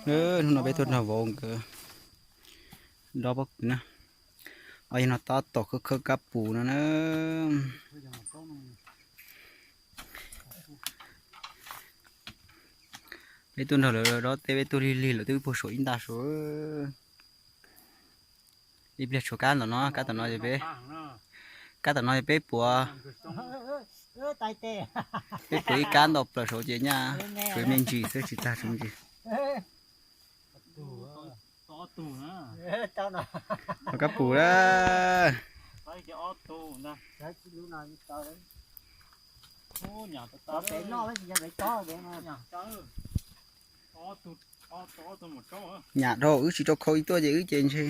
Hnub no peb tuaj nrog vauv nkawd dob pob kws na. Os, yog no tab tom khawb khawb kab pus no na. Peb tuaj nrog lawv dob teb, peb tuaj lig lig lawv twb puag saum ib nta saud. Ib pliag tshuav kab ntawm no, kab tom no, kab tom no peb puav, peb puav ib kab ntau plaws saud ces nyaj tsuav me ntsis xwb tsis tag tsuav me ntsis. Kab pus a. Nyam dhau, wb tsis tau khau ib tuaj ces wb ces ntshe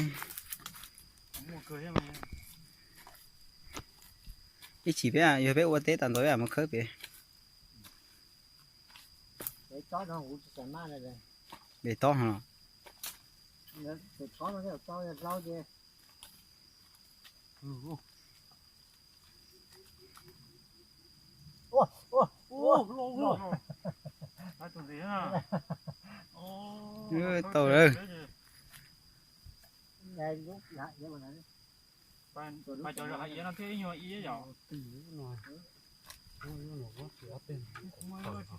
ib chim peb yog peb ua teb tas ntawd peb mus khawb pem. Pem tob no.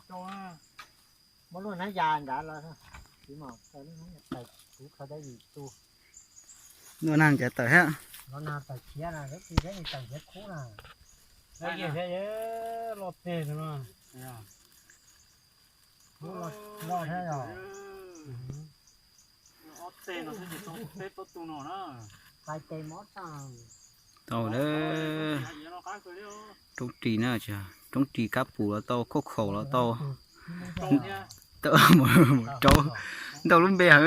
Tau lawm. Muab lub hnab yas nrad los, kuv khaws dab vim tu. Nuj nag ncav tawm thiab. Los nag tawm khiav na, lub tsis thiab nws tawm khiav khub na. Loj teg no. Loj thiab yog. Ob teg no xwb ces tau peb plaub tug no na. Tais tes mob tag. Tau lawm. Roob ris na, roob ris kab pus los tau, khauj khaum los tau. Mus rau ntau lub npe heev.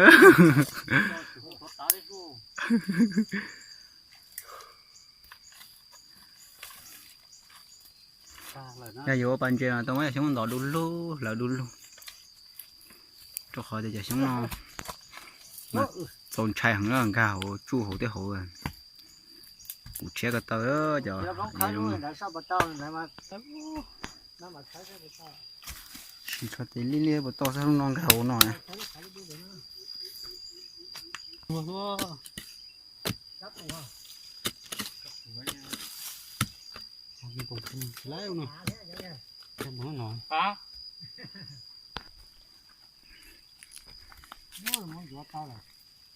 Yog yuav ua pas ntses mas tau muab cov xyoob ntov du lug, hlawv du lug, rau qhov tias cov xyoob no mas txaus ntshai heev, nkag hauv tsuj hauv tej hauv. Kuv tshiab ko taw cov. Sis tsho tes liab liab puas tau xab lub no nkag hauv no.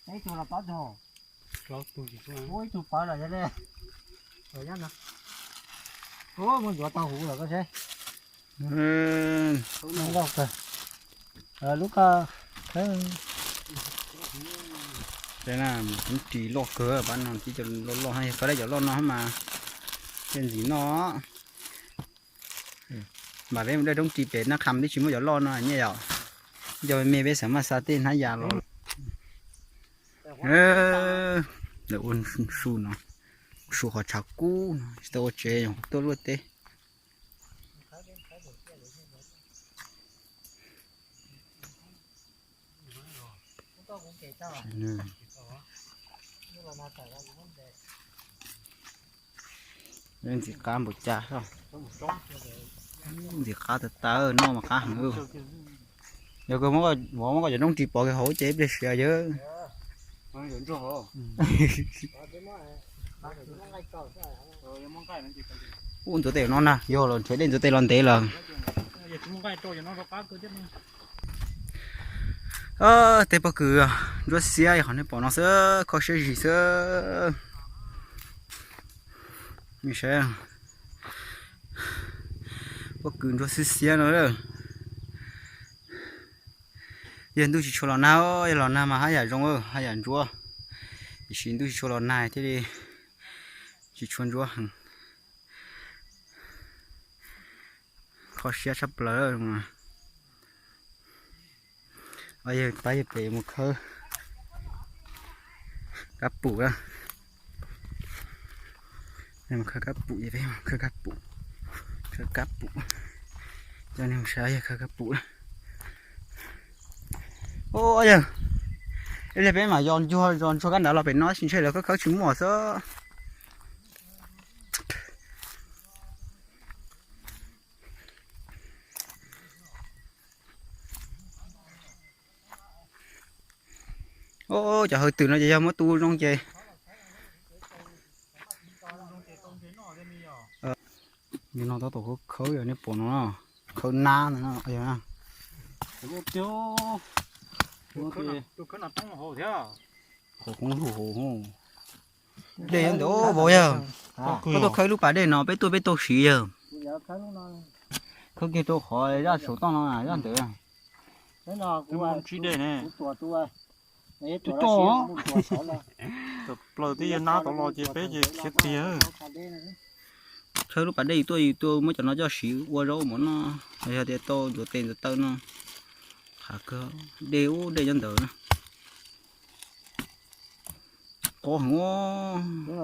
Ib tug los pab tug, ib tug pawv los yog li. Ub, muab ntxuav tau huv lawm koj seb. Lub ko, roob ris loj kawg, pab no tib co loj loj, yog koj dab cov loj no mas thiaj ntxim noj. Mas peb mus dawj roob ris pem Nab Qha twb tsis muaj cov loj no nyiaj yom. Cov me me peb xav maj xa tej hnab yas los. Lawv ua su no, su qhov tshav kub no, tsis tau ua tsev, tuaj luaj teb. Ntxim qab npaum cas, ntxim qab tas tas, noj mas qab heev. Yog koj muab, muab koj cov roob ris pov kiag hauv ces ib pliag siav yawg. Ub, ntxuav tes no na, yog los nrhiav dej ntxuav tes los ntev lawm. Tej pob kws ntsuab xiab qhov nej pom no xwb, kho siab zis xwb. Saib, pob kws ntsuab xiab xiab no. Yog ntuj tsis tshua los nag, yog los nag mas haj yam zoo, haj yam ntsuab. Tiam sis ntuj tsis tshua los nag thiaj li tsis tshua ntsuab heev. Kho siab tshaj plaws. Yawg pab yawg pem mus khawb kab pum na. Mus khawb kab pum, khawb kab pum, khawb kab pum. Coj nej mus saib yawg khawb kab pum. Ua yawg, ib pliag peb mam yos ncuag zos ntsuag kab nrad los pem no, tsis ntshe lawv khawb khawb tsis muaj xwb. Cov hawv twm no ces yog muab tu zoo ces. Yog no tab tom khawb khawb, yog nej pom no, khawb nab ntawd no. Qhov koob lug hauv, dej ntawd vauv yog. Koj tuaj khawb lub pas dej no peb tuaj peb tau siv yawg. Khawb kiag rau qhov zaj saum toj no zaj ntawd. Plaws twb yog nab tod los ces peb ces khiav tiag. Khawb lub pas dej yus tuaj yus tuaj muab cov no coj siv ua zaub mov noj, yog tias tau ntxuav tes ntxuav taw no. Qhav kawg, dej ub dej nyob ntawd na. Qos heev. Kuv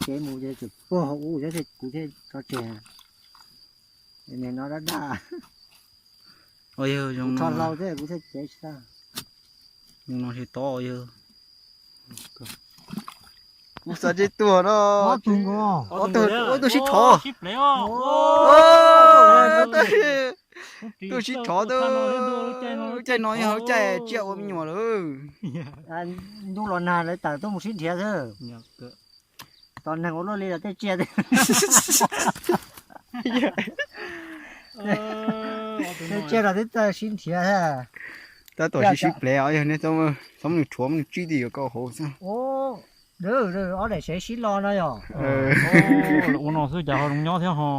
tsev mus ces tsuas puag hauv ub xwb kuv thiaj tso tseg. Nws no dab dab. Yawg, zoo no thiaj tsev tsis tau. Zoo no thiaj tob yawg. Kuv xav tsis tuag no. Ob tug sib thov. Tug sib thov, caij no yog caij tsiaj ua me nyuam lawm. Ntuj los nag lawv tawm tuaj mus sib nrhiav xwb. Tos neeg ua luaj li los tej tsiaj, tej tsiaj los twb txawj sib nrhiav. Tab tom sib sib plev os, yog nej txhob mus tshuav mus tsib twj ywm kaum hauv xwb. Ob daim sev sib lo no yog. Ua no xwb cas ho zoo nyob thiab ho.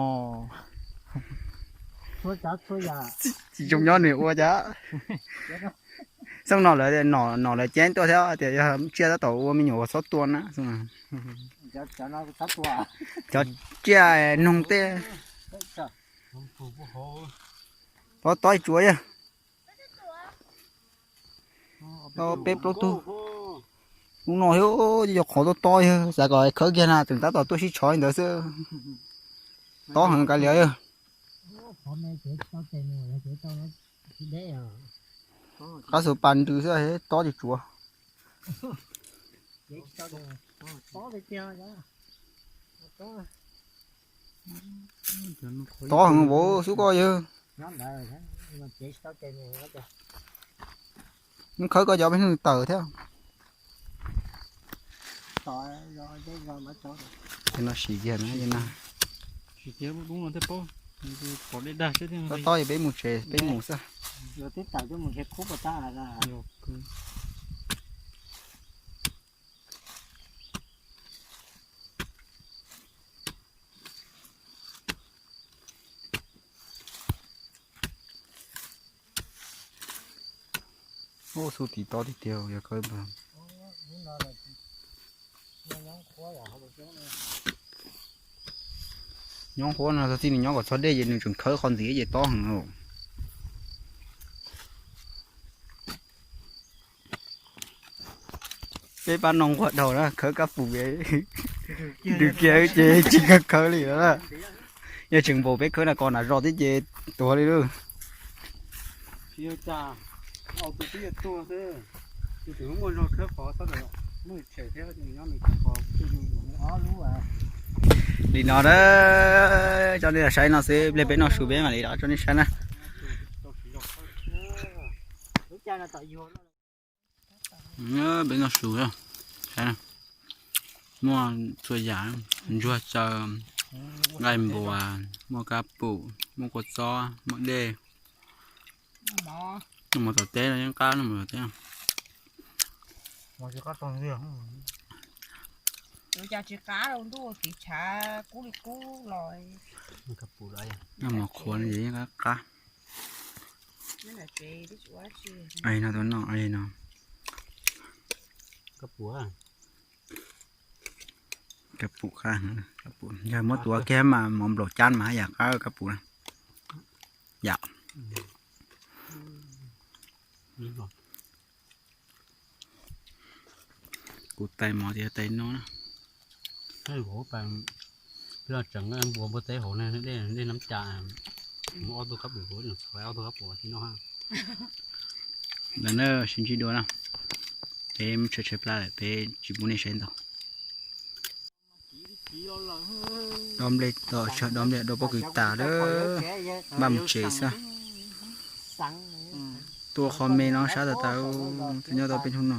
Tsis zoo nyob nws ua cas. Xyoo no lawv, no lawv ceeb tuaj thiab tias yog tsiaj tab tom ua me nyuam txhob tua na. Cov tsiaj noog tej. Tob tob tsuav yawg. Peb plaub tug. Hnub no yog qhov tob tob yawg, xav kom khawb kiag na tseem tab tom tuaj sib tshov li ntawd xwb. Tob heev kav liam yawg. Qab xus pas ntws xwb tob tsis tsuav. Tob heev vauv xub koj yawg. Nws khawb koj cov peb hnub tawm thiab. No sim kiag na. Tob tob es peb mus tsev peb mus xwb. Ub, xub tim tob tiag tiag yog khawb npawg. Nyob huab no txog txij nws nyob kom txog dej ces nws tseem khawb qhov ntxiv ces tob heev lauj. Peb pab no nquag dhau na, khawb kab pum, ntws kiag ces tsis kawg khawb li na. Yog tseem npaum peb khawb na ko nas zos tib ces tuag li lauj. Li no a, tso nej saib no xwb, pliag peb noj su peb mam li los tso nej saib na. Peb noj su, saib, muaj txhua yam, ntsuag tsaws, nqaij npuas, muaj kab pum, muaj kua txob, muaj dej. Noj mov tom teb no yeej qab, noj mov tom teb. Ua cas tsis qab rau ntuj tiv tshav kub li kub los. Noj mov qhuav no ces yeej qab qab. No, no. Kab pum qab, yog muab tuav kiag mas mov nplaum cab mas haj yam qab kab pum na. Yam. Kuv tais mov tias tais no na. Tseem npua npua teb hauv ne, dej nab cas, muab ob tug kab pum, ob tug kab pum tib no. Ntawm no sib ntsib dua na, peb mus tshaib tshaib plab lawm peb tsis pub nej saib ntau. Dob nplej, dob nplej, dob pob kws tas lawm, npaj mus tsev xwb. Tuaj qhov me no sab tas tas, nyob tau peb hnub no.